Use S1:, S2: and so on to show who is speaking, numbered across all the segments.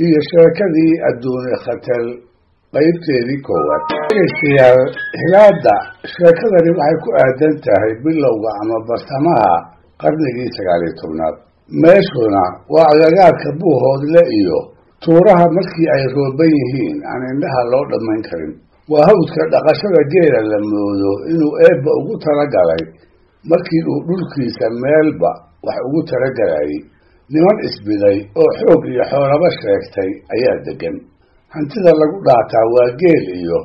S1: Iyo sheekadii adduune khatar qaybteedii koowaad. Dhegeystayaal, hilaada sheekadani waxay ku aadan tahay bilowga ama bartamaha qarnigii 19aad. Meeshuna waa agagaarka Buuhoodle iyo tuuraha markii ay rooban yihiin aan indhaha loo dhammayn karin. Waa hawdka dhaqashada geela la moodo inuu Eebba ugu talagalay markii uu dhulkiisa meelba wax ugu talagalayay. Niman isbiday oo xoog iyo xoolaba sheegtay ayaa deggan. Hantida lagu dhaataa waa geel iyo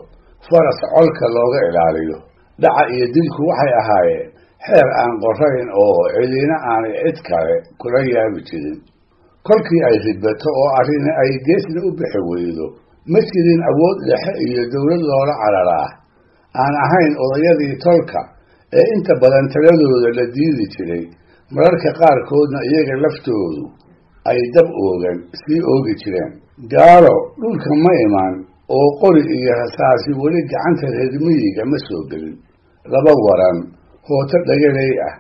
S1: faras colka looga ilaaliyo. Dhaca iyo dilku waxay ahaayeen xeer aan qorayn oo cidina aanay cid kale kula yaabi jirin. Kolkii ay ribato oo arrini ay geesna u bixi weydo, ma jirin awood dhexe iyo dowlad loola cararaa aan ahayn odayadii tolka ee inta badan taladooda la diidi jiray, mararka qaarkoodna iyaga laftoodu ay dab oogan sii oogi jireen. Gaalo dhulka ma iman oo qori iyo rasaasi weli gacanta reer miyiga ma soo gelin. Laba waran, hooto dhagaley ah,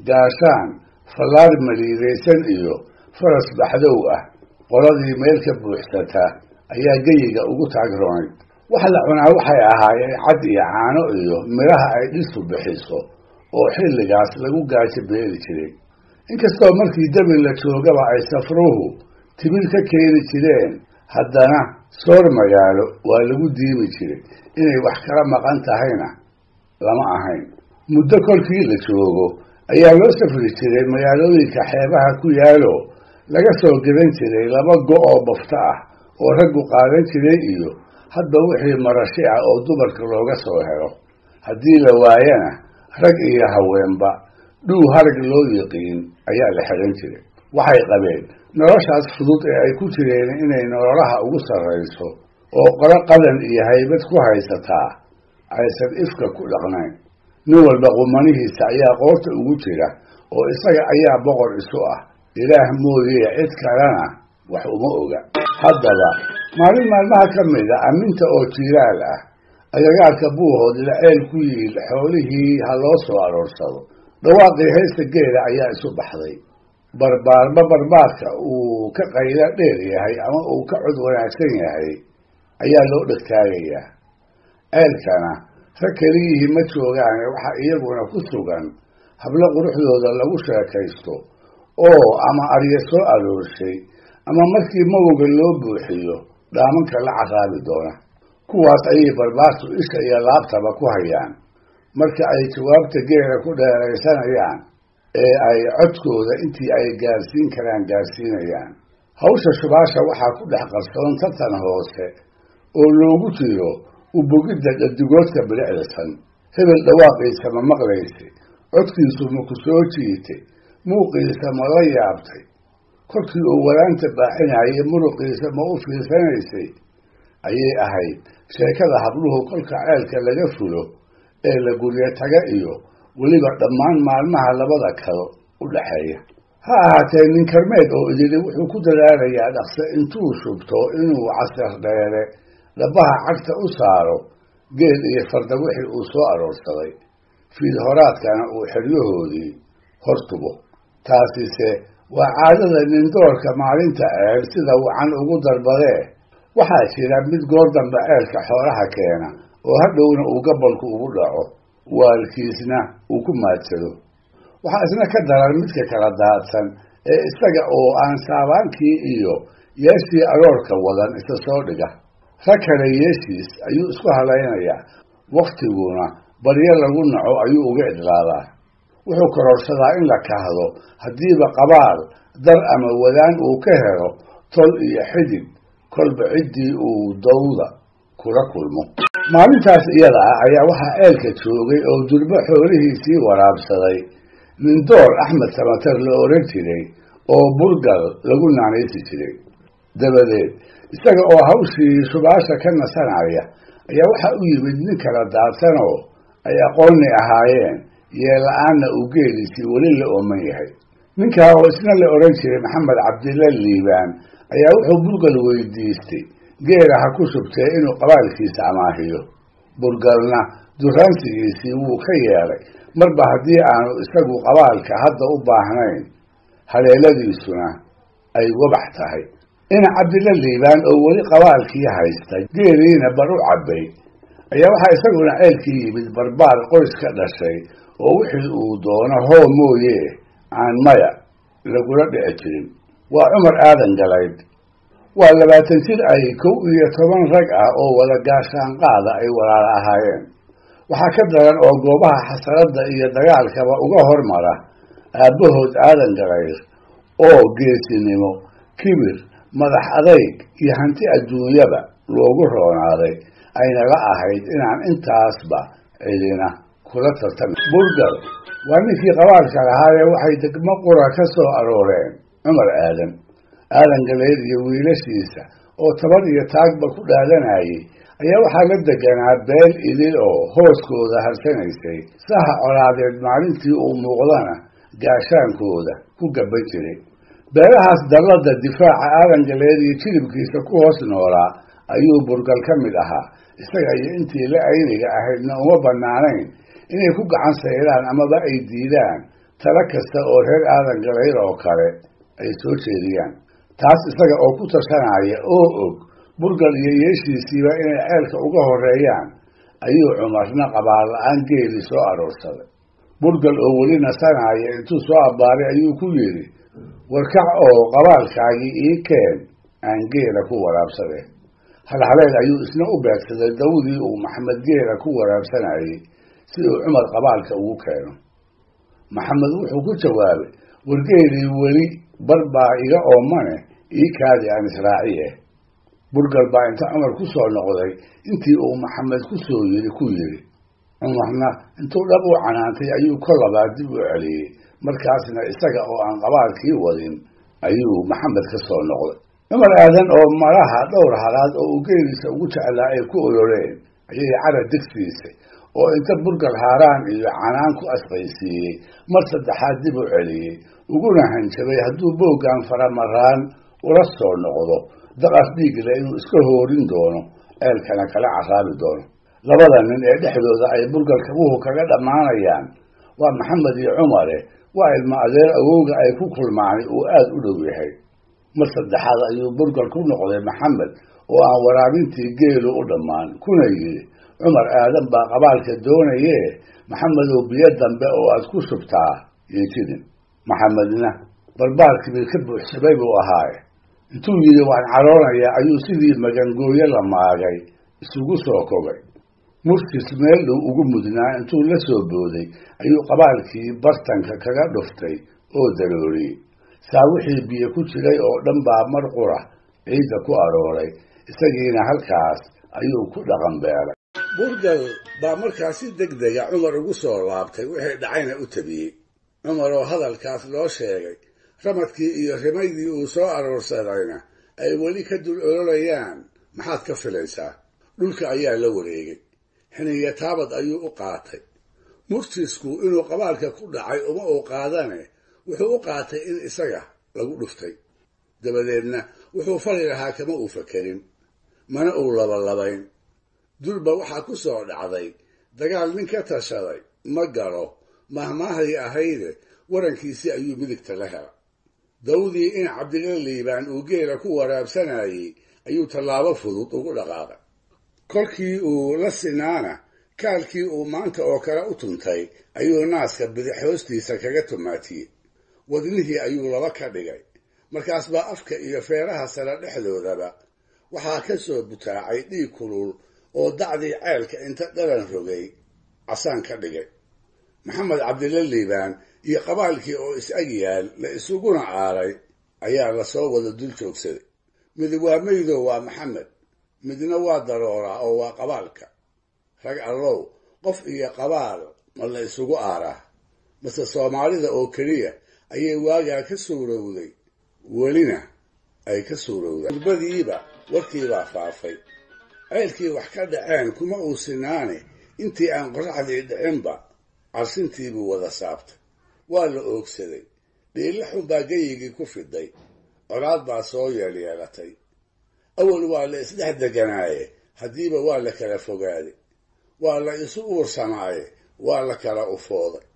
S1: gaashaan, fallaar maliidaysan iyo faras baxdow ah qoladii meel ka buuxsata ayaa geyiga ugu taagroonayd. Wax la cunaa waxay ahaayeen cad iyo caano iyo midhaha ay dhistu bixiso oo xilligaas lagu gaajo beeli jiray. Inkastoo markii dabin la joogaba ay safruhu timir ka keeni jireen, haddana soor magaalo waa lagu diimi jiray, inay wax kala maqan tahayna lama ahayn. Muddo kolkii la joogo ayaa loo safri jiray magaalooyinka xeebaha ku yaalo laga soo gadan jiray laba go' oo bafto ah oo raggu qaadan jiray iyo hadba wixii marashi ah oo dumarka looga soo helo. Haddii la waayana rag iyo haweenba dhuu harag loo yiqiin ayaa la xidhan jiray. Waxay qabeen noloshaas fudud ee ay ku jireen inay nololaha ugu sarrayso oo qolo qadan iyo haybad ku haysataa aysan ifka ku dhaqnayn. Nin walba qumanihiisa ayaa qoorta ugu jira oo isaga ayaa boqor isu ah, Ilaah mooyee cid kalena wax uma oga. Haddaba maalin maalmaha ka mid a amminta oo jiiraal ah, agagaarka Buuhoodle ceel ku yiil xoolihii ha loo soo aroorsado. Dhawaaqii heesta geela ayaa isu baxday. Barbaarba barbaarka uu ka qaylo dheer yahay ama uu ka cod wanaagsan yahay ayaa loo dhegtaagayaa. Ceelkana rag keliyihii ma joogaane, waxaa iyaguna ku sugan hablo quruxdooda lagu sheekaysto oo ama arya soo aroorshay ama markii mawga loo buuxiyo dhaamanka la caraabi doona. Kuwaas ayay barbaartu isha iyo laabtaba ku hayaan marka ay jawaabta geela ku dheeraysanayaan ee ay codkooda intii ay gaarsiin karaan gaarsiinayaan. Hawsha shubaasha waxaa ku dhex qarsoon tartan hoose oo loogu jiro ubogidda dhadigoodka bilicdasan. Hebel dhawaaqiisa ma maqlaysay? Codkiisu ma ku soo jiitay? Muuqiisa ma la yaabtay? Kolkii uu walaanta baaxinayay muruqiisa ma u fiirsanaysay? Ayay ahayd sheekada habluhu kolka ceelka laga fulo ee la guryo taga iyo weliba dhammaan maalmaha labada kalo u dhaxeeya. Ha ahaatee nin karmeed oo idili wuxuu ku dadaalayaa dhaqse intuu shubto inuu casar dheere dhabaha cagta u saaro geel iyo farda wixii uu soo aroorsaday, fiid horaadkana uu xeryahoodii hor tubo. Taasise waa caadada nindoorka maalinta ceel sida wacan ugu darbadee. Waxaa jira mid goor dambe ceelka xoolaha keena oo hadhowna uu gabolku ugu dhaco, waalkiisna uu ku maadsado. Waxaa isna ka daran midka kala daadsan ee isaga oo aan saabaankii iyo yeeshii aroorka wadan isa soo dhiga. Rag kale yeeshiis ayuu isku halaynayaa, wakhtiguna baryo lagu naco ayuu uga idlaadaa. Wuxuu kororsadaa in la kahdo haddiiba qabaal dar ama wadaan uu ka helo tol iyo xidid kolba ciddii uu dawda kula kulmo. Maalintaas iyada ah ayaa waxaa ceelka joogay oo durbo xoolihiisii waraabsaday nindoor Axmed Samatar la oran jiray oo Burgal lagu naanaysi jiray. Dabadeed isaga oo hawshii shubaasha ka nasanaya ayaa waxaa u yimid nin kala daadsanoo ay aqoonni ahaayeen, yeella-aanna uu geeliisii weli la ooman yahay. Ninkaa oo isna la odhan jiray Maxamed Cabdilla Liibaan ayaa wuxuu Burgal weydiistay geela ha ku shubtee inuu qabaalkiisa amaahiyo. Burgalna duraansigiisii wuu ka yeelay, marba haddii aanu isagu qabaalka hadda u baahnayn, haleeladiisuna ay wabax tahay. Ina Cabdilla Liibaan oo weli qabaalkii haystay, geeliina bar u cabbay, ayaa waxaa isaguna ceelkii yimid barbaar qoys ka dhashay oo wixii uu doono hoo mooye aan maya lagula dhici jirin. Waa Cumar Aadan Galayd. Waa 20 jir ay 11 rag ah oo wada gaashaanqaada ay walaala ahaayeen. Waxaa ka daran oo goobaha xasaradda iyo dagaalkaba uga hormara aabbahood Aadan Galayd oo geesinimo, kibir, madax adayg iyo hanti adduunyaba loogu roonaaday, ayna la ahayd inaan intaasba cidina kula tartami. Burgal waa ninkii qabaalka lahaayee waxay degmo qura ka soo arooreen Cumar Aadan. Aadan Galeyd iyo wiilashiisa oo tabar iyo taagba ku dhaadanayay ayaa waxaa la deganaa beel idil oo hooskooda harsanaysay, saha colaadeed maalintii uu muuqdana gaashaankooda ku gaban jiray. Beelahaas dallada difaaca Aadan Galeyd iyo jilibkiisa ku hoos noolaa ayuu Burgal ka mid ahaa. Isaga iyo intii la ayniga ahaydna uma bannaanayn inay ku gacan sayraan amaba ay diidaan talo kasta oo reer Aadan Galayr oo kale ay soo jeediyaan. Taas isaga oo ku tashanaya oo og Burgal iyo yeeshiisiiba inay ceelka uga horreeyaan ayuu Cumarna qabaal la-aan geeli soo aroorsaday. Burgal oo weli nasanaya intuu soo abbaaray ayuu ku yidhi, warkac oo qabaalkaagii ii keen aan geela ku waraabsadee. Halhaleed ayuu isna u beegsaday dawdii uu Maxamed geela ku waraabsanayay si uu Cumar qabaalka ugu keeno. Maxamed wuxuu ku jawaabay, wargeelii weli bar baa iga oomane, ii kaadi aan israaciye. Burgal baa inta Cumar ku soo noqday intii uu Maxamed ku soo yidhi ku yidhi. Cumarna intuu dhab u canaantay ayuu kol labaad dib u celiyey, markaasna isaga oo aan qabaalkii wadin ayuu Maxamed ka soo noqday. Cumar Aadan oo malaha dhowr halaad oo uu geeliisa ugu jeclaa ay ku ololeen ayay cara degsiisay oo inta Burgal haaraan iyo canaan ku asqaysiiyey mar saddexaad dib u celiyey, uguna hanjabay hadduu booggan faramaraan ula soo noqdo daqas dhiigle inuu iska hoorin doono, ceelkana kala caraabi doono. Labada nin ee dhexdooda ay Burgal kabuhu kaga dhammaanayaan waa Maxamed iyo Cumare. Waa ilma adeer awowga ay ku kulmaanay uu aad u dhow yahay. Mar saddexaad ayuu Burgal ku noqday Maxamed oo aan waraabintii geelu u dhammaan, kuna yidhi, Cumar Aadan baa qabaalka doonayee, Maxamedow biyo dambe oo aad ku shubtaa yeejidin. Maxamedna barbaarkiibii ka buuxsamay buu ahaaye, intuu yidhi waan caroonayaa ayuu sidii magangooye la maagay isugu soo kogay. Murtis meel dhow ugu mudnaa intuu la soo booday ayuu qabaalkii bartanka kaga dhuftay oo darooriyey. Saa wixii biyo ku jiray oo dhan baa mar qura ciidda ku arooray, isagiina halkaas ayuu ku dhaqan beelay. Burgal baa markaas si deg dega Cumar ugu soo laabtay, wixii dhacayna u tabiyey. Cumar oo hadalkaas loo sheegay, ramadkii iyo rimaydii uu soo aroorsadayna ay weli ka dul ololayaan, maxaad ka filaysaa? Dhulka ayaa la wareegay, xiniya taabad ayuu u qaatay. Murtisku inuu qabaalka ku dhacay uma uu qaadane, wuxuu u qaatay in isaga lagu dhuftay. Dabadeedna wuxuu fali lahaa kama uu fakerin, mana uu labalabayn. Durba waxaa ku soo dhacday dagaal nin ka tashaday ma galo mahmaahdii ahayde, warankiisii ayuu midigta la hela. Dawdii in Cabdilla Liibaan uu geela ku waraabsanayey ayuu tallaabo fudud ugu dhaqaaqay. Kolkii uu la sinaana kaalkii uu maanta oo kale u tuntay ayuu naaska bidix hoostiisa kaga tumaatiyey. Wadnihii ayuu laba ka dhigay. Markaas baa afka iyo feeraha sare dhexdoodaba waxaa ka soo butaacay dhiig kulul oo dacdii ceelka inta dhalan rogay casaan ka dhigay. Maxamed Cabdilla Liibaan iyo qabaalkii oo is-ag yaal la isuguna caaray ayaa lasoo wada dul joogsaday. Mid waa meydo waa Maxamed, midna waa darooraa oo waa qabaalka. Rag allow, qof iyo qabaal ma la isugu aaraa? Mase Soomaalida oo keliya ayay waagaa ka suurowday, welina ay ka suurowdaan? Urbadiiba warkiibaa faafay. Ceelkii wax ka dhaceen kuma uu sinaane, intii aan qorraxdii dhicinba carsintiibuu wada saabtay. Waa la oogsaday. Dhiilla xun baa geyigii ku fiday. Colaad baa soo yeelyeelatay. Awal waa la isdhex deganaaye, haddiiba waa la kala fogaaday. Waa la isu uursamaaye, waa la kala ufooday.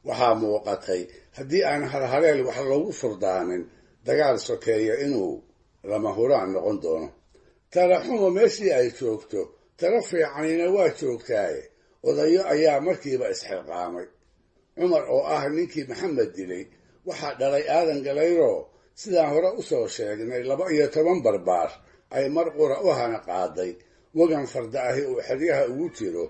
S1: Waxaa muuqatay haddii aan halhaleel wax loogu furdaamin dagaal sokeeya inuu lama huraan noqon doono. Talaxumo meeshii ay joogto tala fiicanina waa joogtaaye, odayo ayaa markiiba isxilqaamay. Cumar oo ah ninkii Maxamed dilay waxaa dhalay Aadan Galayroo sidaan hore u soo sheegnay 12 barbaar ay mar qura u hana qaaday, wagan farda ahi uu xeryaha ugu jiro,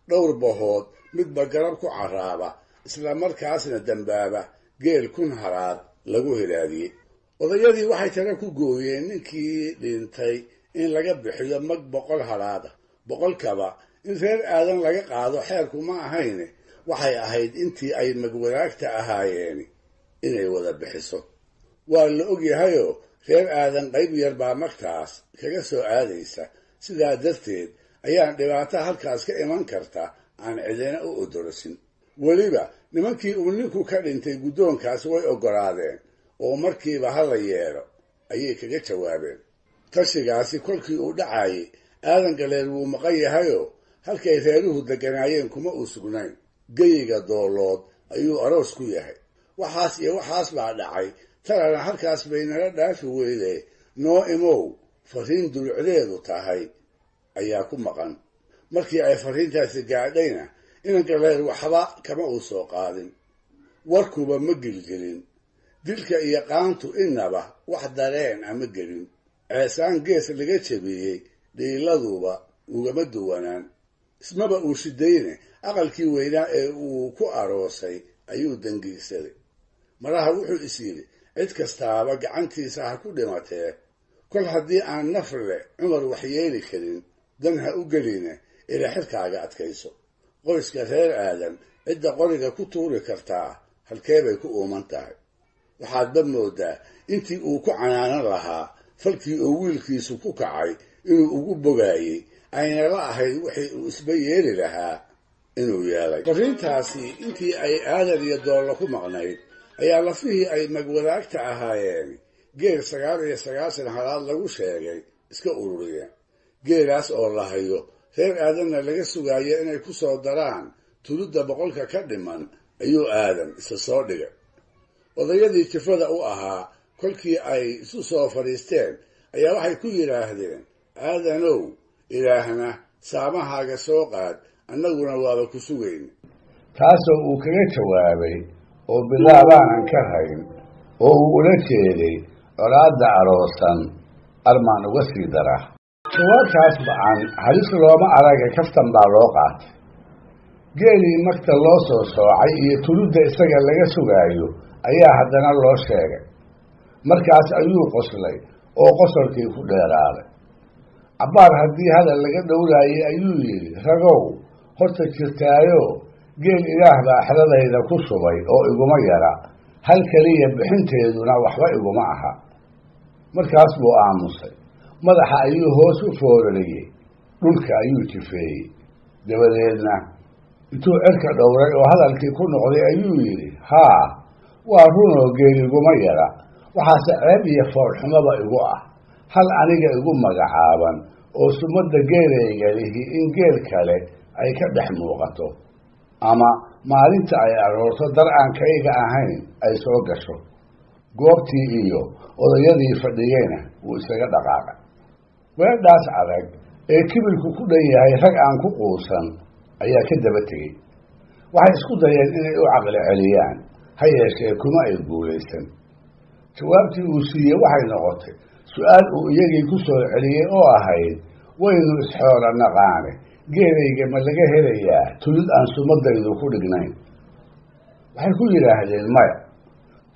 S1: dhowr bahood midba garab ku carraaba, isla markaasna dambaaba geel 1000 haraad lagu hilaadiyey. Odayadii waxay tala ku gooyeen ninkii dhintay in laga bixiyo mag 100 haraada, boqolkaba in reer Aadan laga qaado xeerku ma ahayne, waxay ahayd intii ay magwadaagta ahaayeeni inay wada bixiso. Waa la ogyahayoo reer Aadan qayb yar baa magtaas kaga soo aadaysa, sidaa darteed ayaan dhibaato halkaas ka iman karta aan cidina u odorosin. Weliba nimankii uu ninku ka dhintay guddoonkaas way oggolaadeen oo markiiba ha la yeelo ayay kaga jawaabeen. Tashigaasi kolkii uu dhacayay Aadan Galeer wuu maqan yahayoo halkay reeruhu degganaayeen kuma uu sugnayn, geyiga doolood ayuu aroos ku yahay. Waxaas iyo waxaas baa dhacay, talana halkaas bay nala dhaafi weydee, noo imow farriin dulucdeedu tahay ayaa ku maqan. Markii ay farriintaasi gaadhayna inan Galeer waxba kama uu soo qaadin, warkuba ma gelgelin, dilka iyo qaantu innaba wax dareen ama gelin. Ceesaan gees laga jabiyey dhiiladuba ugama duwanaan, ismaba uu shidayne aqalkii weynaa ee uu ku aroosay ayuu dangiigsaday. Maraha wuxuu is yidhi cid kastaaba gacantiisa ha ku dhimatee, kol haddii aan naf leh Cumar wax yeeli karin, dan ha u geline ila xilkaaga adkayso. Qoyska reer Aadan cidda qoriga ku tuuri kartaa halkee bay ku uuman tahay? Waxaadba moodaa intii uu ku canaanan lahaa falkii uu wiilkiisu ku kacay inuu ugu bogaayey, ayna la ahayd wixii uu isba yeeli lahaa inuu yeelay. Farriintaasi intii ay Aadan iyo Doollo ku maqnayd ayaa lafihii ay magwadaagta ahaayeen geel 99 halaad lagu sheegay iska ururiyeen. Geelaas oo la hayo reer Aadanna laga sugaayo inay ku soo daraan tulidda 100ka ka dhiman ayuu Aadan isa soo dhigay. Odayadii jifada u ahaa kolkii ay isu soo fadhiisteen ayaa waxay ku yidhaahdeen, Aadanow, ilaahna saamahaaga soo qaad, annaguna waaba ku sugayna. Taasoo uu kaga jawaabay oo bilaabaanan ka hayn oo uu ula jeeday colaadda aroosan armaan uga sii daraa. Jawaabtaas bacan halis looma araga, kaftan baa loo qaatay. Geelii magta loo soo soocay iyo tulidda isaga laga sugaayo ayaa haddana loo sheegay. Markaas ayuu qoslay oo qosolkii ku dheeraaday. Cabbaar haddii hadal laga dhowraayey ayuu yidhi, ragow, horta jirtaayo geel ilaah baa xeradayda ku shubay oo iguma yara, hal keliya bixinteeduna waxba iguma aha. Markaas buu aamusay, madaxa ayuu hoos u foorariyey, dhulka ayuu jifeeyey. Dabadeedna intuu cirka dhowray oo hadalkii ku noqday ayuu yidhi, haa, waa runoo geel iguma yara, waxaase ceeb iyo foolxumaba igu ah hal aniga igu magacaaban oo sumadda geelayga lihi in geel kale ay ka dhex muuqato, ama maalinta ay aroorto dar aan kayga ahayn ay soo gasho. Goobtii iyo odayadii fadhiyeyna wuu isaga dhaqaaqay. Weedhaas adag ee kibirku ku dhan yahay rag aan ku quusan ayaa ka daba tegey. Waxay isku dayeen inay u caqli celiyaan, ha yeeshee kuma ay guulaysan. Jawaabtii uu siiyey waxay noqotay su'aal uu iyagii ku soo celiyey oo ahayd, waynu isxoola naqaane, geelayga ma laga helayaa tulid aan sumadaydu ku dhignayn? Waxay ku yidhaahdeen maya.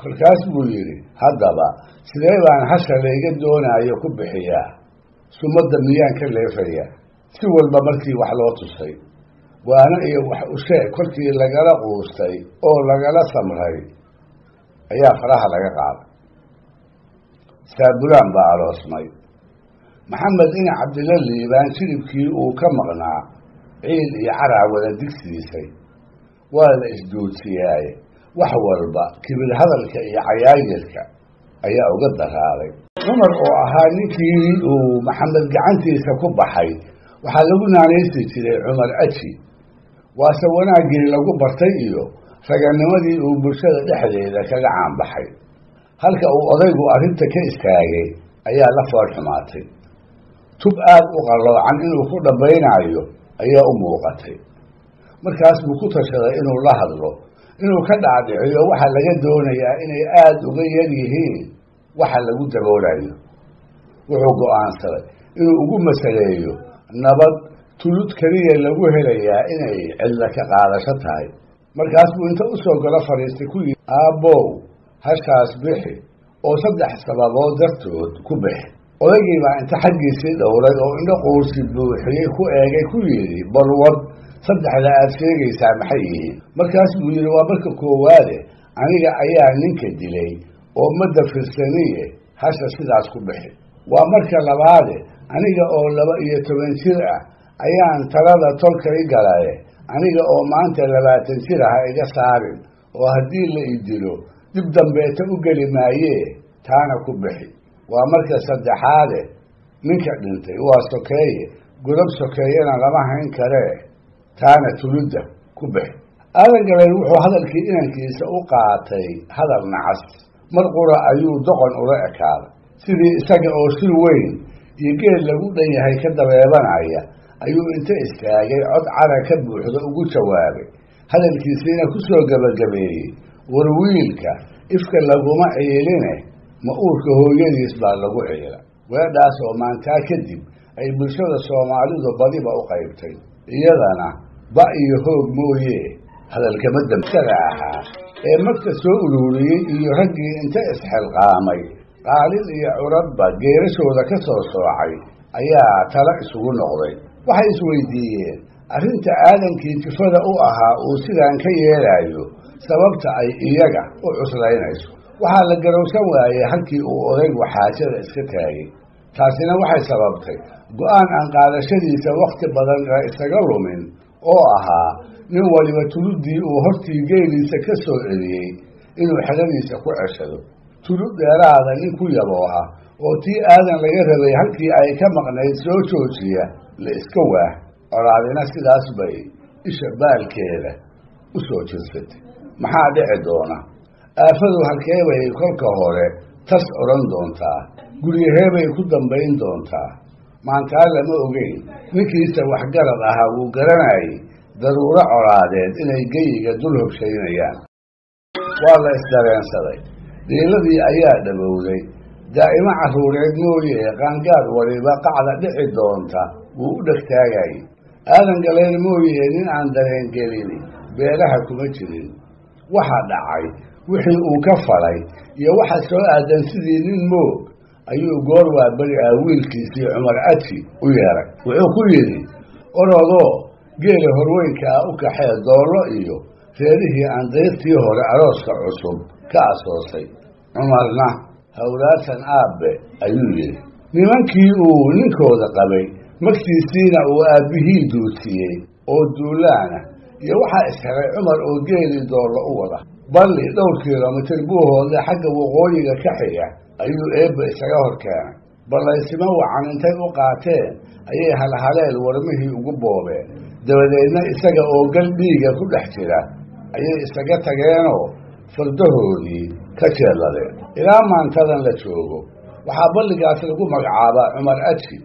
S1: Kolkaas buu yidhi, haddaba sidee baan hasha layga doonaayo ku bixiyaa? Sumadda miyaan ka leefayaa? Si walba markii wax loo tusay, waana iyo wax usheeg kolkii lagala quustay oo lagala samray ayaa faraha laga qaaday. Saabulaan baa aroosmay. Maxamed ina Cabdilla Liibaan jilibkii uu ka maqnaa ciil iyo caraa wada digsiisay. Waa la isduudsiyaaye, wax walba kibir hadalka iyo cayaayirka ayaa uga daraaday. Cumar oo ahaa ninkii uu Maxamed gacantiisa ku baxay waxaa lagu naanaysi jiray Cumar Aji, waase wanaaggii lagu bartay iyo raganimadii uu bulshada dhexdeeda kaga caanbaxay. Halka uu odaygu arrinta ka istaagay ayaa la fool xumaatay. Tub aad u qalloocan inuu ku dhambaynayo ayaa u muuqatay. Markaas buu ku tashaday inuu la hadlo, inuu ka dhaadhiciyo waxa laga doonayaa inay aad uga yar yihiin waxa lagu daboolayo. Wuxuu go'aansaday inuu ugu masaleeyo nabad tulud keliya lagu helayaa inay cidla ka qaadasho tahay. Markaas buu inta u soo galo fadhiistay ku yidhi, aabbow, hashaas bixi oo 3 sababood dartood ku bixi. Odaygii baa inta xaggiisii dhowray oo indho quursi buuxiyey ku eegay ku yidhi, balwad 3da aad sheegaysaa maxay yihiin? Markaas buu yidhi, waa marka koowaade, aniga ayaa ninka dilay oo ma dafirsaniye, hasha sidaas ku bixi. Waa marka labaade, aniga oo 12 jir ah ayaan talada tolkay galaye, aniga oo maanta 20 jir ah iga saarin, oo haddii la i dilo dib dambeeta u geli maayee, taana ku bixi. Waa marka saddexaade, ninka dhintay waa sokeeye, godob sokeeyena lama hayn karee, taana tuludda ku bixi. Aadan Galayr wuxuu hadalkii inankiisa u qaatay hadal nacas. Mar qura ayuu doqon ula ekaaday, sidii isaga oo shir weyn iyo geel lagu dhan yahay ka dabeebanaya ayuu inta istaagay cod cara ka buuxda ugu jawaabay, hadalkiisiina ku soo gebagabeeyey, war wiilka ifka laguma ciiline, ma uurka hooyadiis baa lagu ciila. Weedhaas oo maantaa kadib ay bulshada Soomaalidu badiba u qaybtay, iyadana ba iyo hoog mooye hadalkama damsada ahaa ee magta soo ururiyey iyo raggii inta isxilqaamay qaalin iyo curadba geerashooda ka soo soocay ayaa tala isugu noqday. Waxay isweydiiyeen arrinta aadankii jifada u ahaa uu sidaan ka yeelayo sababta ay iyaga u cuslaynayso. Waxaa la garowsan waayey halkii uu odaygu xaajada iska taagay. Taasina waxay sababtay go'aan aan qaadashadiisa wakhti badan la isaga lumin, oo ahaa nin waliba tuluddii uu hortii geeliisa ka soo celiyey inuu xeradiisa ku ceshado. Tulud dheeraada nin ku yabooha oo tii aadan laga rabay halkii ay ka maqnayd soo joojiya la iska waah. Colaadina sidaas bay isha baalkeeda u soo jirsatay. Maxaa dhici doona? Aafadu halkee bay kolka hore tas odhan doontaa? Guryahee bay ku dambayn doontaa? Maantaa lama ogeyn. Ninkiisa waxgarad ahaa wuu garanayay daruuro colaadeed inay geyiga dul hobshaynayaan. Waa la isdareensaday. Dhiiladii ayaa dhabowday. Daa'imo carruureed mooye qaangaad waliba qacda dhici doonta wuu u dhegtaagayay. Aadan Galayr mooye nin aan dareengelini beelaha kuma jirin. Waxa dhacay wixii uu ka falay iyo waxa soo aadan sidii nin moog ayuu goor waa beri ah wiilkiisii Cumar Aji u yeeray. Wuxuu ku yidhi, orodoo geela horweynka ah u kaxee doollo iyo reerihii aan dayrtii hore arooska cusub ka asoosay. Cumarna hawlaadsan aabbe ayuu yidhi. Nimankii uu ninkooda qabay magtiisiina uu aabbihii duudsiyey oo duulaana iyo waxaa ishelay Cumar oo geelii doollo u wada. Balli dhowr kilomitir buuhoodle xagga waqooyiga ka xiga ayuu eebba isaga hor keenay. Ballaysimo wacan intay u qaateen ayay halhaleel warmihii ugu boobeen. Dabadeedna isaga oo gal dhiiga ku dhex jira ayay isaga tageenoo fardahoodii ka jeedladeen. Ilaa maantadan la joogo waxaa balligaas lagu magacaabaa Cumar Aji.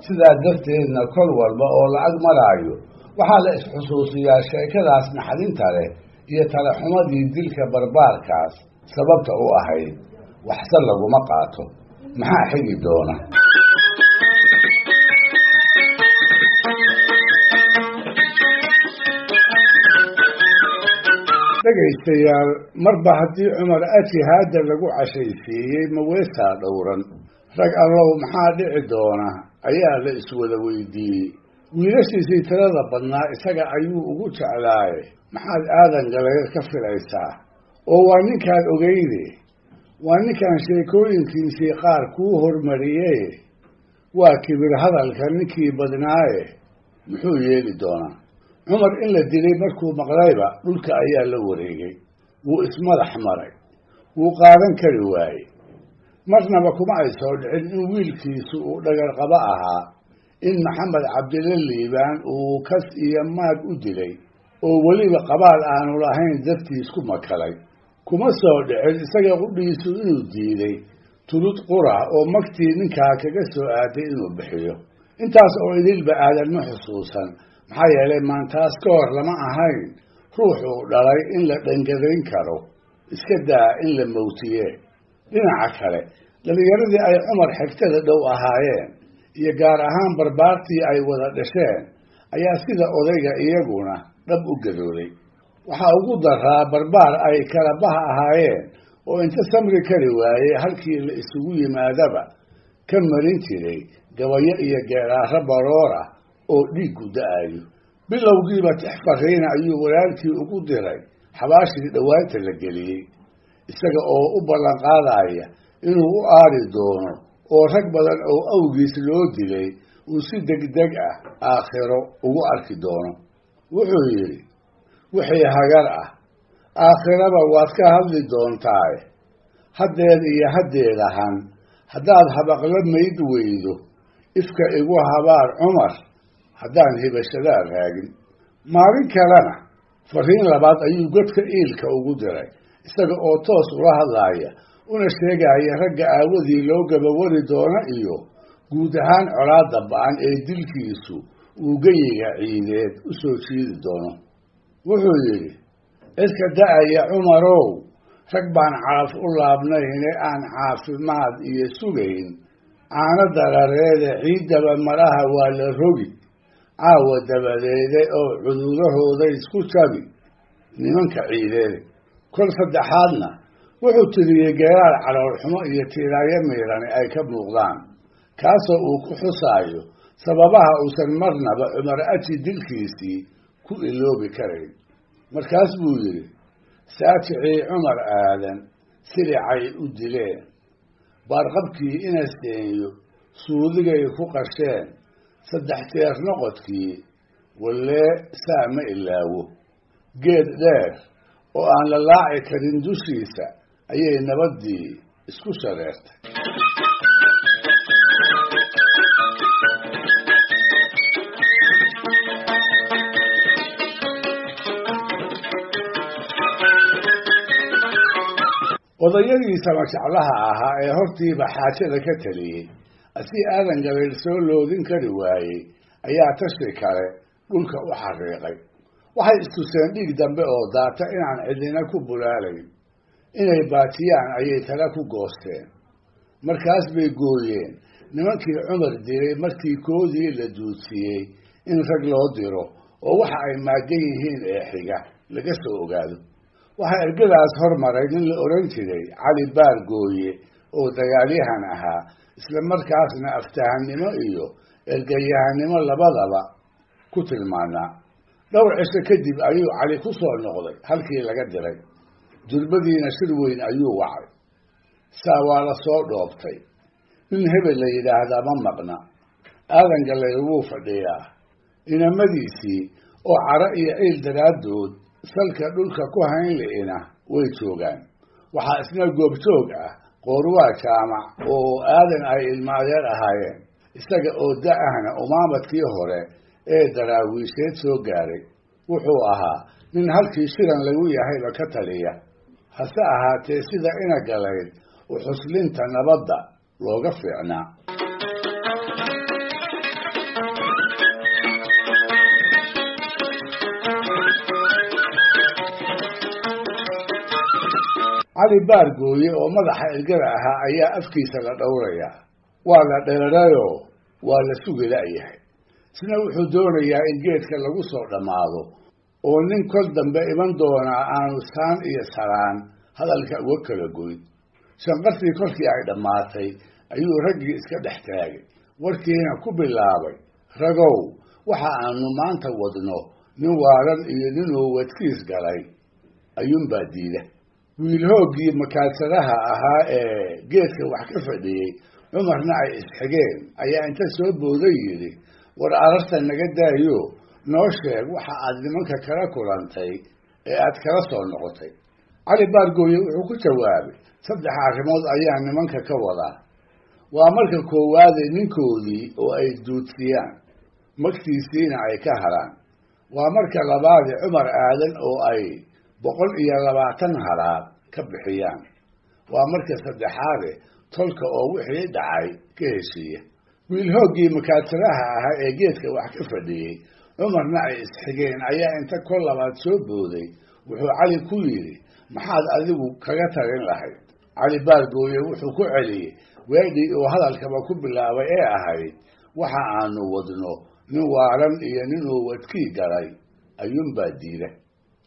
S1: Sidaa darteedna kol walba oo lacag maraayo waxaa la isxusuusiyaa sheekadaas naxdinta leh iyo talaxumadii dilka barbaarkaas sababta u ahayd. Waxse laguma qaato. Maxaa xigi doona? Dhegaystayaal, marba haddii Cumar Aji haadda lagu cashaysiiyey maweesaa dhowran, rag allow maxaa dhici doona ayaa la iswada weydiiyey. Wiilashiisii tirada badnaa isaga ayuu ugu jeclaaye, maxaad Aadan Galayr ka filaysaa? Oo waa ninkaan ogeyne, waa ninkaan sheekooyinkiisii qaar kuu hormariyey, waa kibir hadalka ninkii badnaaye, muxuu yeeli doonaa? Cumar in la dilay markuu maqlayba dhulka ayaa la wareegay. Wuu ismadax maray, wuu qaadan kari waayey. Marnaba kuma ay soo dhicin in wiilkiisu uu dhagarqabo ahaa, in Maxamed Cabdille Liibaan uu kas iyo maag u dilay oo weliba qabaal aanu lahayn dartiis ku makalay. Kuma soo dhicin isaga qudhiisu inuu diiday Tulud qura oo magtii ninkaa kaga soo aaday inuu bixiyo. Intaas oo idilba Aadan ma xusuusan, maxaa yeelay maantaas ka hor lama ahayn ruux uu dhalay in la dhangadayn karo, iska daa in la mawtiye. Dhinaca kale, dhallinyaradii ay Cumar xigtada dhow ahaayeen iyo gaar ahaan barbaartii ay wada dhasheen ayaa sida odayga iyaguna dhab u gadooday. Waxaa ugu daraa barbaar ay kala baha ahaayeen oo inta samri kari waayey halkii la isugu yimaadaba ka marin jiray gabayo iyo geeraaro baroora oo dhiiggu da'ayo. Bilowgiiba tix fariina ayuu walaalkii ugu diray xabaashii dhowaanta la geliyey, isaga oo u ballanqaadaya inuu u aari doono oo rag badan oo awgiis loo dilay uu si degdeg ah aakhiro ugu arki doono. Wuxuu yidhi, wixii hagar ah aakhiraba waad ka hadli doontaaye, haddeed iyo haddeedahan haddaad habaqla mayd weydo, ifka igu habaar Cumar haddaan hibashadaa raagin. Maalin kalena fariin labaad ayuu godka iilka ugu diray, isaga oo toos ula hadlaaya una sheegaya ragga aawadii loo gabawari doono iyo guud ahaan colaadda ba'an ee dilkiisu uu geyiga ciideed u soo jiidi doono. Wuxuu yidhi, cidka da'aya Cumarow, rag baan calaf u laabnayne aan caafimaad iyo sugayn, caano darareede ciiddaba maraha waa la rogi, caawa dabadeede oo cudurahooda isku jabi nimanka ciideede. Kol saddexaadna wuxuu tiriyey geeraar caloolxumo iyo tiiraayo miirani ay ka muuqdaan, kaasoo uu ku xusaayo sababaha uusan marnaba Cumar Aji dilkiisii ku iloobi karayn. Markaas buu yidhi, saajicii Cumar Aadan silicay u dileen, baarqabkii ina seenyo suudigay ku qasheen, saddex jeer noqodkii wallee saa ma ilaawo, geed dheer oo aan la laaci karin dushiisa ayay nabaddii isku shareertay. Odayadii samajeclaha ahaa ee hortiiba xaajada ka taliyey asii Aadan Gabayl soo loodin kari waayey ayaa tashi kale dhulka u xariiqay. Waxay istuseen dhiig dambe oo daata inaan cidina ku bulaalayn, inay baatiyaan ayay tala ku goosteen. Markaas bay gooyeen nimankii Cumar dilay markii koodii la duudsiiyey in rag loo diro oo waxa ay maagan yihiin ee xiga laga soo ogaado. Waxaa ergadaas hormaray nin la odhan jiray Cali Baar Gooye oo dagaalyahan ahaa, isla markaasna aftahannimo iyo ergayahannimo labadaba ku tilmaanaa. Dhowr cisho kadib ayuu Cali ku soo noqday halkii laga diray, durbadiina shir weyn ayuu wacay. Saa waa la soo dhoobtay, nin hebel la yidhaahdaa ma maqna. Aadan Gallayr wuu fadhiyaa, inamadiisii oo caro iyo ciil daraaddood salka dhulka ku hayn li'ina way joogaan. Waxaa isna goobjoog ah Qoorwaa Jaamac oo Aadan ay ilmaadeer ahaayeen, isaga oo da-ahna umaamadkii hore ee daraawiisheed soo gaaray. Wuxuu ahaa nin halkii shiran lagu yahayba ka taliya, hase ahaatee sida ina Galayd u xuslinta nabadda looga fiicnaa. Cali Baargooye oo madaxa ergada ahaa ayaa afkiisa la dhowrayaa, waa la dheerarayoo waa la sugi la'yahay. Isna wuxuu doonayaa in geedka lagu soo dhammaado oo nin kol dambe iman doonaa aanu saan iyo saraan hadalka uga kala goyn. Shanqartii kolkii ay dhammaatay ayuu raggii iska dhex taagay, warkiina ku bilaabay, ragow, waxa aanu maanta wadno nin waaran iyo ninuu wadkiis galay ayuunbaa diida. Wiil hooggii makaadsadaha ahaa ee geedka wax ka fadhiyey Cumarna ay isxigeen ayaa inta soo booday yidhi, war ararta naga daayo, noo sheeg waxa aad nimanka kala kulantay ee aad kala soo noqotay. Cali Baargooye wuxuu ku jawaabay, saddex arrimood ayaa nimanka ka wadaa. Waa marka koowaade ninkoodii oo ay duudsiyaan, magtiisiina ay ka haraan. Waa marka labaade Cumar Aadan oo ay 120 halaad ka bixiyaan. Waa marka saddexaade Tolka oo wixii dhacay ka heshiiya. Wiil hooggii makaatiraha ahaa ee geedka wax ka fadhiyey, Cumarna ay isxigeen, ayaa inta kol labaad soo booday wuxuu Cali ku yidhi: "Maxaad adigu kaga talin lahayd?" Cali Baargooye wuxuu ku celiyey weedhii uu hadalkaba ku bilaabay ee ahayd: "Waxa aanu wadno nin waaran iyo ninuu wadkii galay ayuunbaa diida."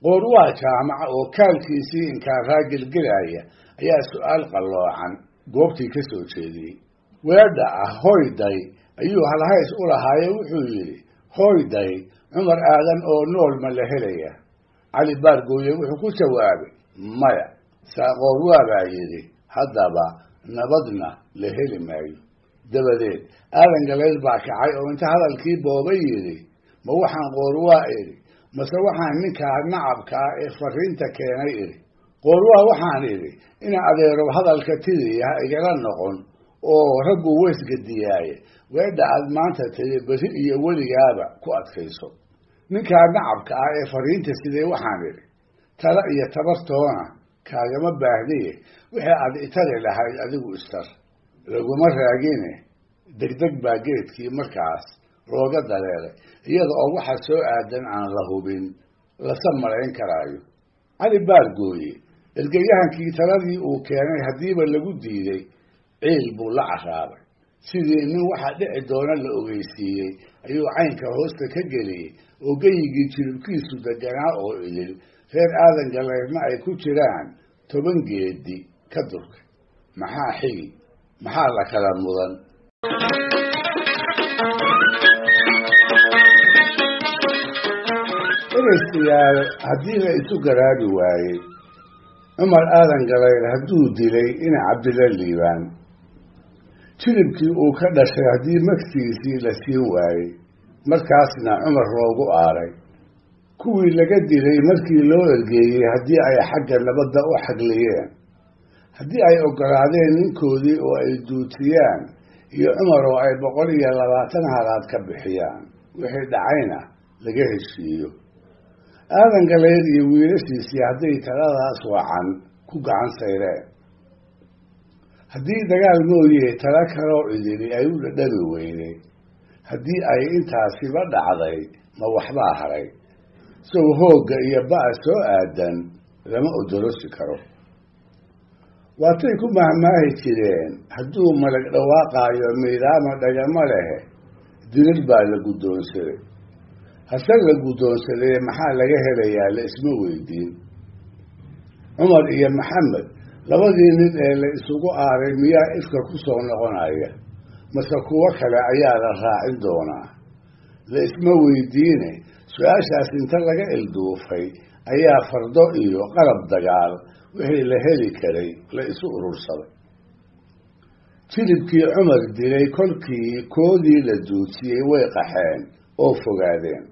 S1: Qoorwaa Jaamaca oo kaalkiisii inkaaraa gelgelaya ayaa su'aal qalloocan goobtii ka soo jeediyey. Weedha ah "hoyday" ayuu halhays u lahaaye. Wuxuu yidhi: "Hoyday, Cumar Aadan oo nool ma la helaya?" Cali Baargooye wuxuu ku jawaabay: "Maya." Saaqoorwaa baa yidhi: "Haddaba nabadna la heli maayo." Dabadeed Aadan Galeed baa kacay oo inta hadalkii booba yidhi: "Ma waxaan Qoorwaa idhi, mase waxaan ninkaa nacabka ah ee fariinta keenay idhi? Qoorwaa waxaan idhi ina adeerow, hadalka tiriya ha igala noqon oo raggu weysgadiyaaye, weedha aad maanta tiri berri iyo weligaaba ku adkayso. Ninkaa nacabka ah ee fariinta sidee waxaan idhi: tala iyo tabartoona kaagama baahniye, wixii aad itari lahayd adigu istar." Laguma raagine, degdeg baa geedkii markaas looga dareeray, iyada oo waxa soo aadan aan la hubin lasa malayn karaayo. Cali Baargooye ergeyahankii taladii uu keenay haddiiba lagu diiday, ciil buu la carraabay. Sidii nin waxa dhici doona la ogeysiiyey ayuu caynka hoosta ka geliyey oo geyigii jilibkiisu deganaa oo idil, reer Aadan Galeyrna ay ku jiraan, 10 geedi ka durkay. Maxaa xigi? Maxaa la kala mudan? Dhegaystayaal, haddii la isu garaabi waayey, Cumar Aadan Galayr hadduu dilay ina Cabdilla Liibaan, jilibkii uu ka dhashay haddii magtiisii la siin waayey, markaasna Cumar loogu aaray, kuwii laga dilay markii loo ergeeyey haddii ay xagga nabadda u xagliyeen, haddii ay oggolaadeen ninkoodii oo ay duutiyaan iyo Cumar oo ay 120 halaad ka bixiyaan, wixii dhacayna laga heshiiyo, Aadan Galayr iyo wiilashiisii hadday taladaas wacan ku gacan sayreen, haddii dagaal mooye tala kaloo idili ay u dhadhami weyday, haddii ay intaasiba dhacday, ma waxbaa haray? Sow hoogga iyo ba'a soo aadan lama odorosi karo? Waatay ku mahmaahi jireen: "Hadduu malag dhawaaqaayo, miidaama dhagama lehe." Dirir baa la guddoonsaday. Hase la guddoonsadee, maxaa laga helayaa? La isma weydiin. Cumar iyo Maxamed, labadii nin ee la isugu aaray, miyaa ifka ku soo noqonaya, mase kuwo kale ayaa la raacin doonaa? La isma weydiine. Su-aashaas inta laga ilduufay ayaa fardo iyo qalab dagaal wixii la heli karay la isu urursaday. Jilibkii Cumar dilay kolkii koodii la duujiyey way qaxeen oo fogaadeen.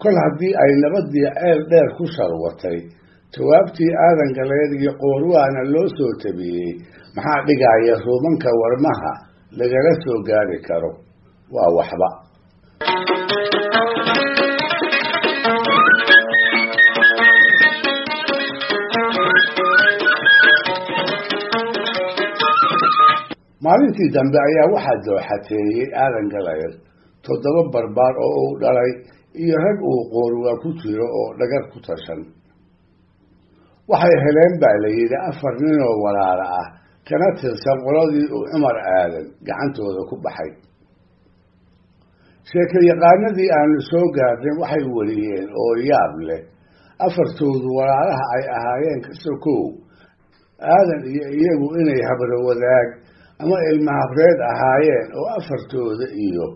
S1: Kol haddii ay nabaddii ceel dheer ku sharwatay, jawaabtii Aadan Galeed iyo Qoorwaana loo soo tabiyey, maxaa dhigaya ruumanka warmaha lagala soo gaari karo? Waa waxba. Maalintii dambe ayaa waxaa dooxateeyey Aadan Galayr toddoba barbaar oo uu dhalay iyo rag uu Qoorwaa ku jiro oo dhagar ku tashan. Waxay heleen baa la yidhi afar ninoo walaala ah, kana tirsan qoladii uu Cumar Aadan gacantooda ku baxay. Sheeko yaqaanadii aanu soo gaarnay waxay wariyeen oo yaab leh afartoodu walaalaha ay ahaayeen ka sokow, Aadan iyo iyagu inay habro wadaag ama ilmahabreed ahaayeen, oo afartooda iyo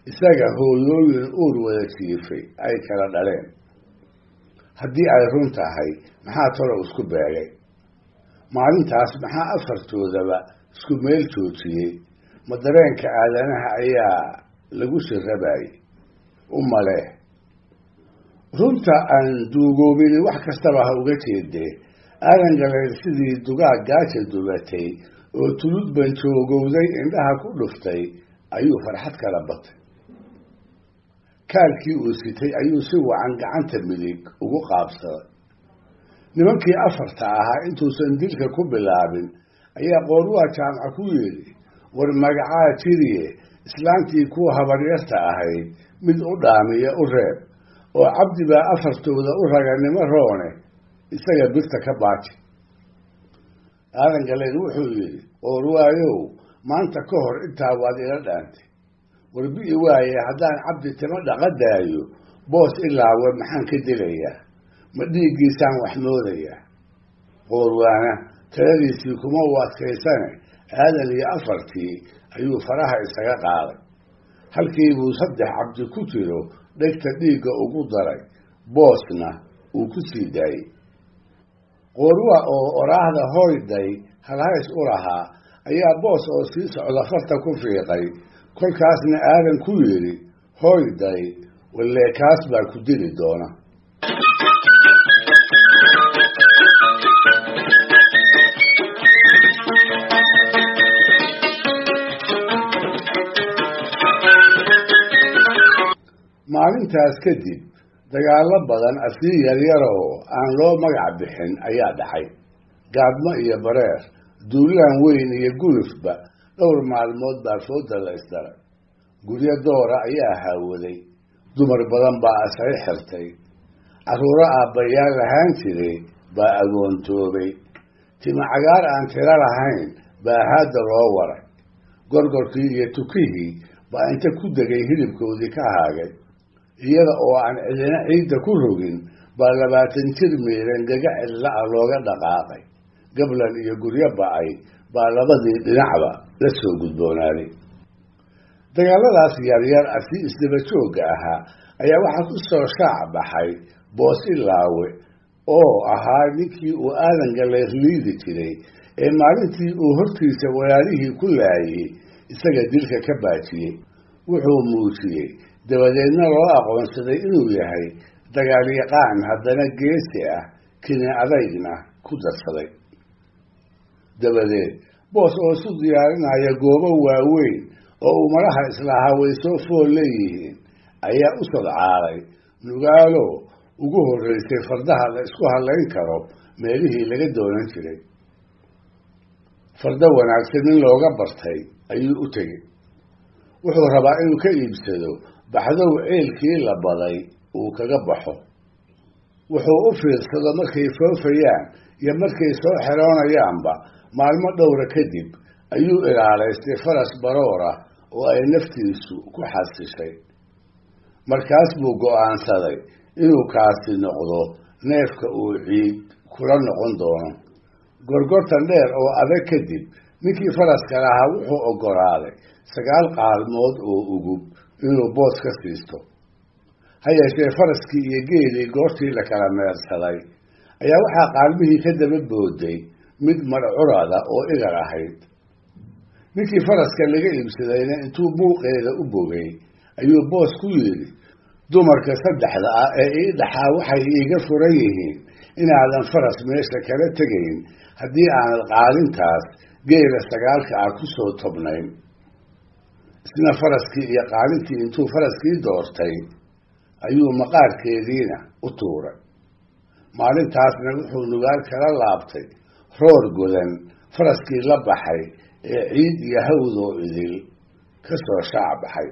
S1: isaga hooyooyin uur wada jiifay ay kala dhaleen. Haddii ay run tahay, maxaa talow isku beegay maalintaas? Maxaa afartoodaba isku meel joojiyey? Ma dareenka aadanaha ayaa lagu shirabayay? U malee runta aan duugoobini wax kastaba ha uga jeedee, Aadan Galayr sidii dugaag gaaja dubatay oo tulud banjoogowday indhaha ku dhuftay ayuu farxad kala batay. Kaalkii uu sitay ayuu si wacan gacanta midig ugu qaabsaday. Nimankii afarta ahaa intuusan dilka ku bilaabin ayaa Qoorwaa Jaamac ku yidhi, war magacaa jiriye, islaantii kuwa habaryarta ahayd mid u dhaamiya u reeb, oo Cabdi baa afartooda u raganimo roone, isaga birta ka baaji. Aadan Galeed wuxuu yidhi, Qoorwaayow, maanta ka hor intaa waad ila dhaantay, war bi'i waaye haddaan Cabdi timo dhaqa daayo, Boos ilaawe maxaan ka dilayaa? Ma dhiiggiisaan wax moodayaa? Qoorwaana taladiisii kuma u adkaysane, Aadan iyo afartii ayuu faraha isaga qaaday. Halkii buu 3 Cabdi ku jiro dhegta dhiigga ugu daray, Boosna uu ku sii daayey. Qoorwa oo oraahda hoyday halhays u lahaa ayaa Boos oo sii socda farta ku fiiqay, kolkaasna Aadan ku yidhi, hoyday, wallee kaas baa ku dili doona. Maalintaas kadib dagaallo badan asii yaryaroo aan loo magac bixin ayaa dhacay. Gaadmo iyo bareer, duulaan weyn iyo gulufba dhowr maalmood baa fooda la isdaray. Guryo doora ayaa haawaday, dumar badan baa asay xirtay, carruuro aabbayaal lahaan jiray baa agoontoobay, tima cagaar aan tiro lahayn baa haadda loo waray, gorgorkii iyo tukihii baa inta ku degay hilibkoodii ka haagay. Iyada oo aan cidina ciidda ku rogin baa 20 jir miiran gaga cidla-a looga dhaqaaqay. Gablan iyo guryo ba'ay baa labadii dhinacba la soo gudboonaaday. Dagaaladaas yaryar asi isdaba joogga ahaa ayaa waxaa ku soo shaac baxay Boos Ilaawe oo ahaa ninkii uu Aadan Galeer liidi jiray ee maalintii uu hortiisa walaalihii ku laayey isaga dilka ka baajiyey. Wuxuu muujiyey dabadeedna loo aqoonsaday inuu yahay dagaalyaqaan haddana geesi ah, kini adaygna ku darsaday. Dabadeed Boos oo isu diyaarinaya goobo waaweyn oo uu malaha islahaa way soo fool leeyihiin ayaa u sodcaalay Nugaalo ugu horreysay fardaha la isku hadlayn karo meelihii laga doonan jiray. Fardo wanaagsan nin looga bartay ayuu u tegey. Wuxuu rabaa inuu ka iibsado baxdow ceelkii la baday uu kaga baxo. Wuxuu u fiirsado markay foofayaan iyo markay soo xeroonayaanba. Maalmo dhowra kadib ayuu ilaalaystay faras baroora oo ay naftiisu ku xasishay. Markaas buu go'aansaday inuu kaasi noqdo neefka uu ciid kula noqon doono. Gorgortan dheer oo adag kadib ninkii faraska lahaa wuxuu oggolaaday 9 qaalmood oo ugub inuu Boos ka siisto. Ha yeeshee faraskii iyo geelii goortii la kala meersaday ayaa waxaa qaalmihii ka daba booday mid marcurada oo igar ahayd. Ninkii faraska laga iibsadayna intuu muuqeeda u bogay ayuu Boos ku yidhi, dumarka 3da ah ee ii dhaxaa waxay iiga furan yihiin inaadan faras meesha kala tegayn haddii aanad qaalintaas geela 9ka ah ku soo tobnayn. Isna faraskii iyo qaalintii intuu faraskii doortay ayuu maqaarkeediina u tuuray. Maalintaasna wuxuu Nugaal kala laabtay roor godan faraskii la baxay ee ciid iyo hawdoo idil ka soo shaac baxay.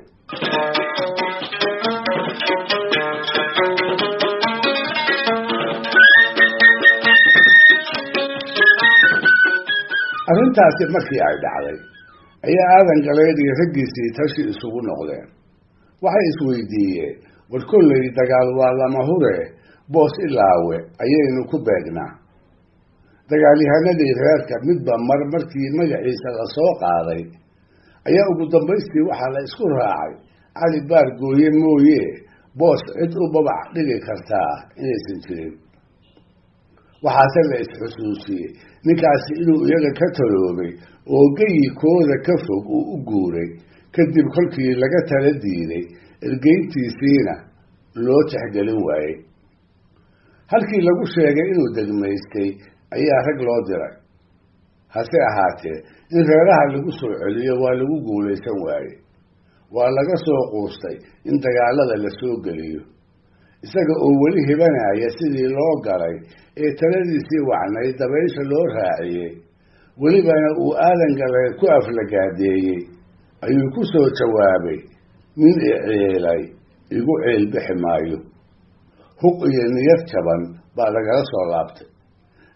S1: Arrintaasi markii ay dhacday ayaa Aadan Galeed iyo raggiisii tashi isugu noqdeen. Waxay isweydiiyeen, war kolley dagaal waa lama hure, Boos Ilaawe ayaynu ku beegnaa. Dagaalyahanadii reerka midba mar markii magaciisa la soo qaaday ayaa ugu dambaystii waxaa la isku raacay Cali Baar Gooye mooye Boos cid u babac dhigi kartaa inaysan jirin. Waxaase la isxusuusiyey ninkaasi inuu iyaga ka taloobay oo geyikooda ka fog uu u guuray kadib kolkii laga tala diiday, ergeyntiisiina loo tixgelin waayey. Halkii lagu sheegay inuu degmaystay ayaa rag loo diray. Hase ahaatee in reeraha lagu soo celiyo waa lagu guulaysan waayey. Waa laga soo quustay in dagaalada la soo geliyo. Isaga oo weli hibanaya sidii loo galay ee taladiisii wacnay dabaysha loo raaciyey, Welibana uu Aadan Galeed ku aflagaadeeyey, ayuu ku soo jawaabay: "Nin i ciilay igu ciilbixi maayo." Huq iyo niyad jaban baa lagala soo laabtay.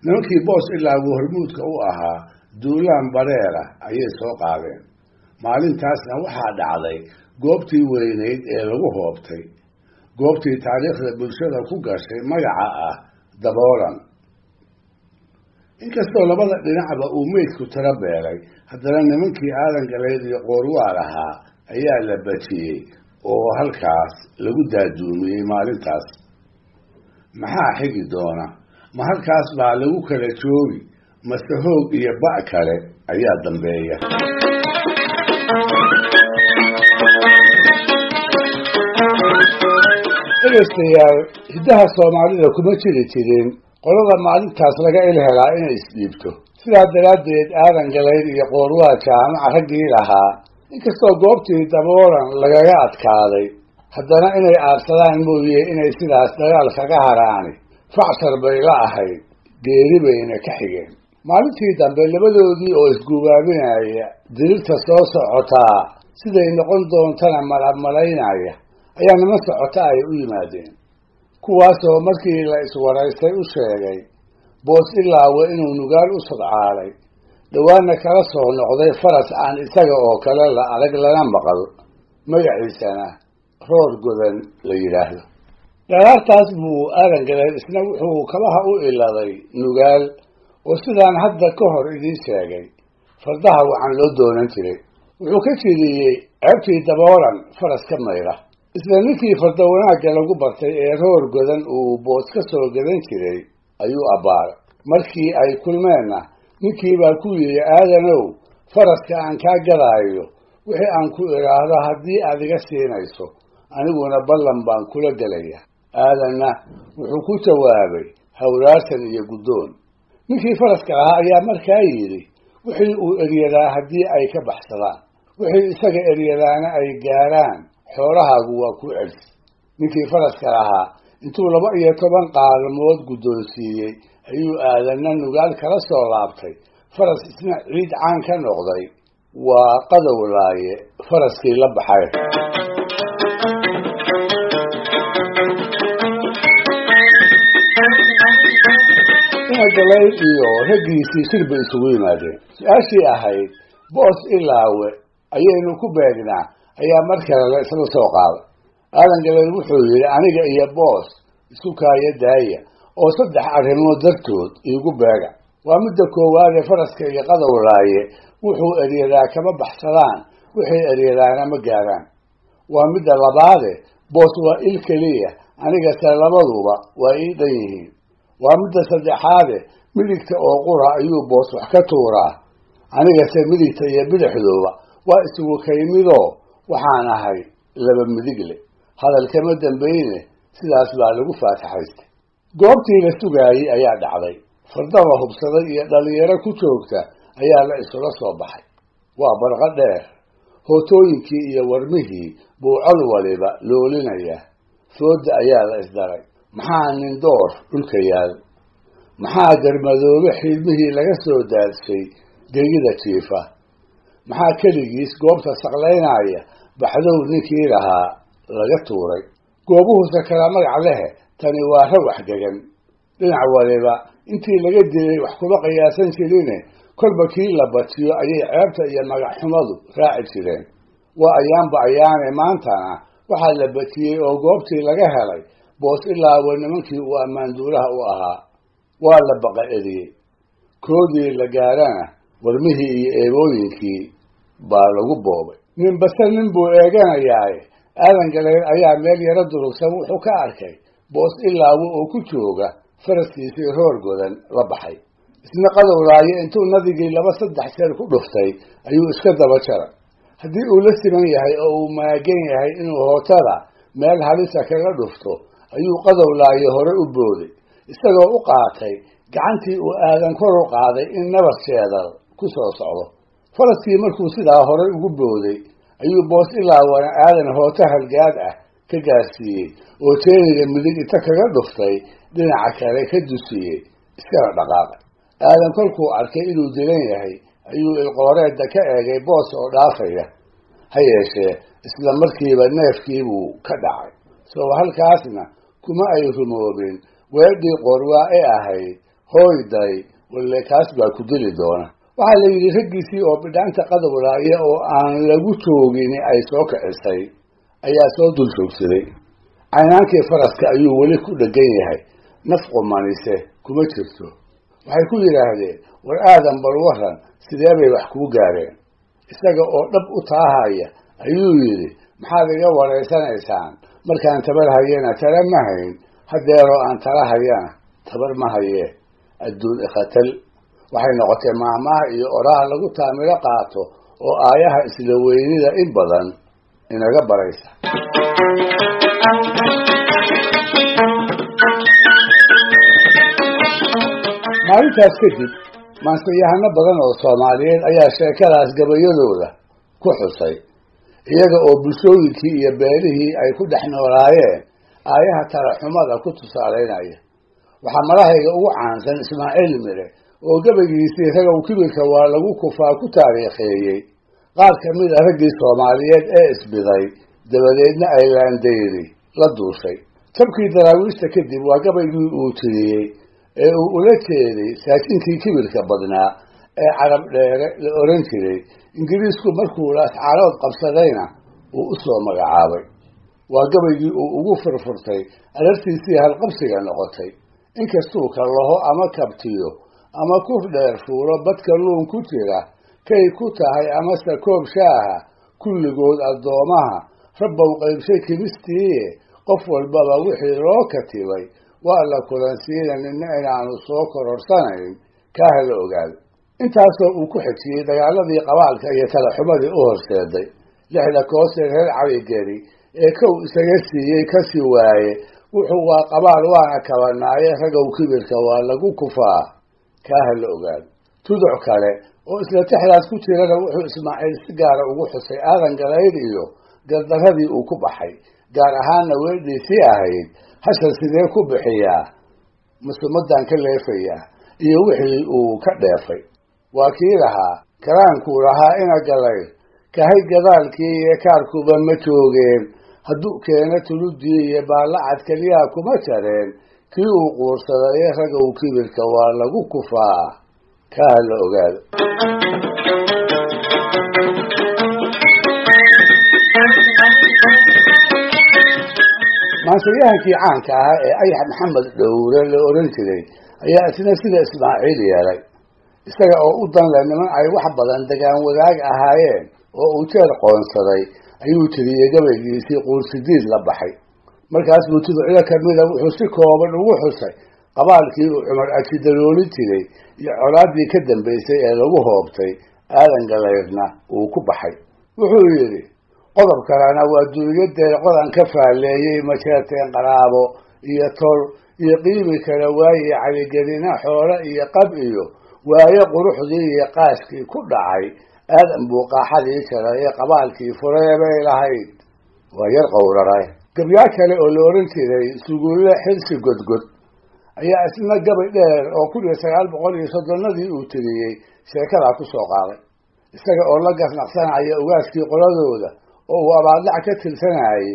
S1: Nimankii Boos Ilaagu hormuudka u ahaa duulaan bareera ayay soo qaadeen. Maalintaasna waxaa dhacday goobtii weynayd ee lagu hoobtay, goobtii taariikhda bulshada ku gashay magaca ah Daboolan. Inkastoo labada dhinacba uu meydku tiro beelay, haddana nimankii Aadan Galeed iyo Qoorwaar ahaa ayaa la bajiyey oo halkaas lagu daaduumiyey maalintaas. Maxaa xigi doona? Ma halkaas baa lagu kala joogi, mase hoog iyo ba' kale ayaa dambeeya? Dhegaystayaal, hiddaha Soomaalida kuma jiri jirin qolada maalintaas laga il helaa inay isdhiibto. Sidaa daraaddeed Aadan Galayd iyo Qoorwaa Jaamaca raggii lahaa, inkastoo goobtii Daboolan lagaga adkaaday, haddana inay aarsadaan mooye inay sidaas dagaal kaga haraani facshar bay la ahayd, geeri bayna ka xigeen. Maalintii dambe labadoodii oo isgubaabinaya, dirirta soo socotaa siday noqon doontana malabmalaynaya, ayaa niman socota ay u yimaadeen, kuwaasoo markii la iswaraystay u sheegay Boos Ilaawe inuu Nugaal u sodcaalay, dhowaanna kala soo noqday faras aan isaga oo kale la arag lana maqal, magaciisana Roor Godan la yidhaahdo. Dharaartaas buu Aadan Galeed isna wuxuu kabaha u iladay Nugaal, oo sidaan hadda ka hor idiin sheegay fardaha wacan loo doonan jiray. Wuxuu ka jiriyey ceebtii Daboolan faras ka mayra. Isla ninkii farda wanaagga lagu bartay ee Roor Godan uu Boos ka soo gadan jiray ayuu abbaaray. Markii ay kulmeenna ninkii baa ku yidhi: "Aadanow, faraska aan kaa gadaayo wixii aan ku idhaahdo haddii aad iga siinayso, aniguna ballan baan kula gelaya." Aadanna wuxuu ku jawaabay hawraarsan iyo guddoon. Ninkii faraska lahaa ayaa markaa yidhi: "Wixii uu eryadaa haddii ay ka baxsadaan, wixii isaga eryadaana ay gaaraan, xoolahaagu waa ku celsi." Ninkii faraska lahaa intuu 12 qaalmood guddoonsiiyey ayuu Aadanna Nugaal kala soo laabtay faras isna ciid caan ka noqday, waa Qadowlaaye faraskii la baxay. Ina Galayd iyo raggiisii shir bay isugu yimaadeen. Su-aashii ahayd Boos Ilaawe ayaynu ku beegnaa ayaa mar kale la isla soo qaaday. Aadan Galeed wuxuu yidhi: "Aniga iyo Boos isku kaaya daaya oo saddex arrimood dartood iigu beega. Waa midda koowaadee, faraska iyo Qadowlaaye wuxuu eryadaa kama baxsadaan, waxay eryadaana ma gaaraan. Waa midda labaade, Boos waa il keliya, anigase labaduba waa ii dhan yihiin. Waa midda saddexaade, midigta oo qura ayuu Boos wax ka tuuraa, anigase midigta iyo bidixduba waa isugu kaymidoo waxaan ahay laba midigle." Hadal kama dambayne sidaas baa lagu faataxaystay. Goobtii la sugaayey ayaa dhacday. Farda la hubsaday iyo dhalinyaro ku joogta ayaa la isula soo baxay. Waa barqo dheer, hootooyinkii iyo warmihii buu col waliba loolinayaa. Fooda ayaa la isdaray. Maxaa nin door dhulka yaal? Maxaa garmadoobe xiidmihii laga soo daadshay gegida jiifa? Maxaa keligiis goobta saqlaynaya baxdow ninkii lahaa laga tuuray? Goobuhuse kala magac lehe, tani waa rawax degan. Dhinac waliba intii laga dilay wax kuma qiyaasan jirine, kolba kii la batiyo ayay ceebta iyo magacxumadu raaci jireen. Waa ayaanba ayaane, maantana waxaa la batiyey oo goobtii laga helay Boos Ilaawe nimankii uu ammaanduulaha u ahaa. Waa la baqa eriyey. Koodii la gaarana warmihii iyo eebooyinkii baa lagu boobay. Ninbase nin buu eeganayaaye, Aadan Galeed ayaa meel yaro durugsan wuxuu ka arkay Boos Ilaawe oo ku jooga faraskiisii Roor Godan la baxay. Isna Qadowlaaye intuu nadigii laba saddex jeer ku dhuftay ayuu iska daba jaray. Haddii uu la siman yahay oo uu maagan yahay inuu hootada meel halisa kaga dhufto, ayuu Qadowlaaye hore u booday, isagoo u qaatay gacantii uu Aadan kor u qaaday in nabar sheedal ku soo socdo. Faraskii markuu sidaa horey ugu booday ayuu Boos Ilaawana Aadan hooto halgaad ah ka gaarsiiyey oo jeeniga midig inta kaga dhuftay dhinaca kale ka dusiyey, iskana dhaqaaqay. Aadan kolkuu arkay inuu dilan yahay ayuu ilqooreedda ka eegay boos oo dhaafaya, ha yeeshee isla markiiba neefkiibuu ka dhacay. Soo halkaasna kuma ay rumoobin weedhii qoorwaa ee ahayd hooyday walle kaas baa ku dili doona. Waxaa la yidhi raggiisii oo bidhaanta qadawlaaya oo aan lagu joogin ay soo kicisay ayaa soo dul joogsaday. Caynaankii faraska ayuu weli ku dheggan yahay, naf qumanise kuma jirto. Waxay ku yidhaahdeen, war aadan bal waran, sidee bay wax kuu gaareen? Isaga oo dhab u taahaya ayuu yidhi, maxaad iga waraysanaysaan? Markaan tabar hayana tala ma hayn, haddeeroo aan tala hayana tabar ma hayee. Adduun ikhatal waxay noqotay maahmaah iyo oraah lagu taamilo qaato oo aayaha isla weynida in badan inaga baraysa. Maalintaas kadib maansayahano badan oo Soomaaliyeed ayaa sheekadaas gabayadooda ku xusay, iyaga oo bulshooyinkii iyo beelihii ay ku dhex noolaayeen aayaha talaxumada ku tusaalaynaya. Waxaa malahayga ugu caansan Ismaaciil Mire oo gabaygiisii Ragow Kibirka Waa Lagu Kufaa ku taariikheeyey qaar ka mid a raggii Soomaaliyeed ee isbiday, dabadeedna ay laandayri la duushay. Jabkii Daraawiishta kadib waa gabaygii uu tiriyey ee uu ula jeeday saajinkii kibirka badnaa ee Carab Dheere la oran jiray, Ingiriisku markuu Laascaanood qabsadayna uu u soo magacaabay. Waa gabaygii uu ugu furfurtay alartiisii halqabsiga noqotay, inkastuu kallaho ama kabtiyo ama kuf dheer fuulo badka luun ku jira kay ku tahay amase koob shaaha, kulligood addoomaha rabbow qaybshay kimistiiye, qof walbaba wixii loo katibay waa la kulansiina, nina inaanu soo kororsanayn kaaha la ogaado. Intaasoo uu ku xejiyey dagaaladii qabaalka iyo talaxumadii u horseeday lixda koosee reer Caligeli ee kow isaga siiyey kasii waaye, wuxuu waa qabaal waana kabanaaye, ragow kibirka waa lagu kufaa kaaha la ogaado. Tuduc kale oo isla tixdaas ku jirana wuxuu Ismaaciil si gaara ugu xusay Aadan Galayd iyo gardaradii uu ku baxay, gaar ahaanna weedhiisii ahayd hashar sidee ku bixiyaa, masumaddaan ka leefayaa, iyo wixii uu ka dheefay. Waa kii lahaa karaankuu lahaa ina Galayd kahay gadaalkii iyo kaarkuba ma joogeen, hadduu keena tuludii iyo baallacad keliyaha kuma jareen kii uu quursaday, ragow kibirka waa lagu kufaa kaaha la ogaado. Maansayahankii caanka ahaa ee Ayax Maxamed Dhowre la oran jiray ayaa isna sida Ismaaciil yeelay, isaga oo u danle niman ay wax badan degaan wadaag ahaayeen oo uu jeer qoonsaday ayuu tiriyey gabaygiisii quursidiid la baxay. Markaas buu tuducyo kamida wuxuu si kooban ugu xusay qabaalkii uu Cumar Aji daloolin jiray iyo colaaddii ka dambaysay ee lagu hoobtay, Aadan Galayrna uu ku baxay. Wuxuu yidhi, qodob kalena waa duunyadee qodan ka faalleeyey majeerteen qaraabo iyo tol iyo qiimi kale waaye, Caligelina xoole iyo qab iyo waaye quruxdii iyo qaaskii ku dhacay, Aadan buu qaaxadii jaray ee qabaalkii furee bay lahayd, waa yar qowraray. Gabyaa kale oo la oran jiray Sugulle Xilsi Godgod ayaa isna gabay dheer oo 1930-adii uu tiriyey sheekadaa ku soo qaaday, isaga oo la gasnaqsanaya ugaaskii qoladooda oo uu abaaldhac ka tirsanayay,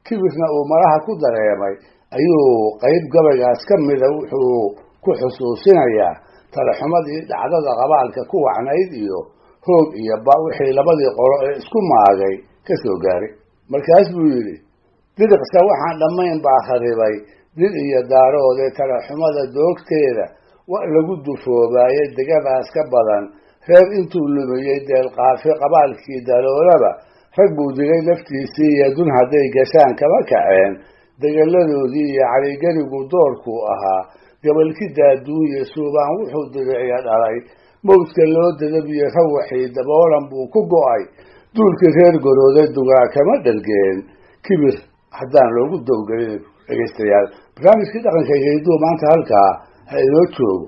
S1: kibirna uu malaha ku dareemay ayuu qayb gabaygaas ka mida wuxuu ku xusuusinayaa talaxumadii dhacdada qabaalka ku wacnayd iyo hoog iyo ba wixii labadii qolo ee isku maagay ka soo gaaray. Markaas buu yidhi, diriqsa waxaan dhammayn baa kharibay dil iyo daaroodee talaxumada doogteeda wa lagu dufoobaayey degadaas ka badan, reer intuu lumiyey deelqaafe qabaalkii daloolaba rag buu dilay laftiisii iyo dun hadday gashaan kama kaceen degaladoodii iyo Caligeligu doorkuu ahaa, gabalki daaduuye suubaan wuxuu diriciya dhalay, mawdka loo dadabiye rawaxii daboolan buu ku go'ay, duulkii reer gorooday dugaa kama dhargeen kibir haddaan loogu dowgelin. Dhegaystayaal, barnaamijkii dhaqanka iyo hidduu maanta halkaa ha inoo joogo.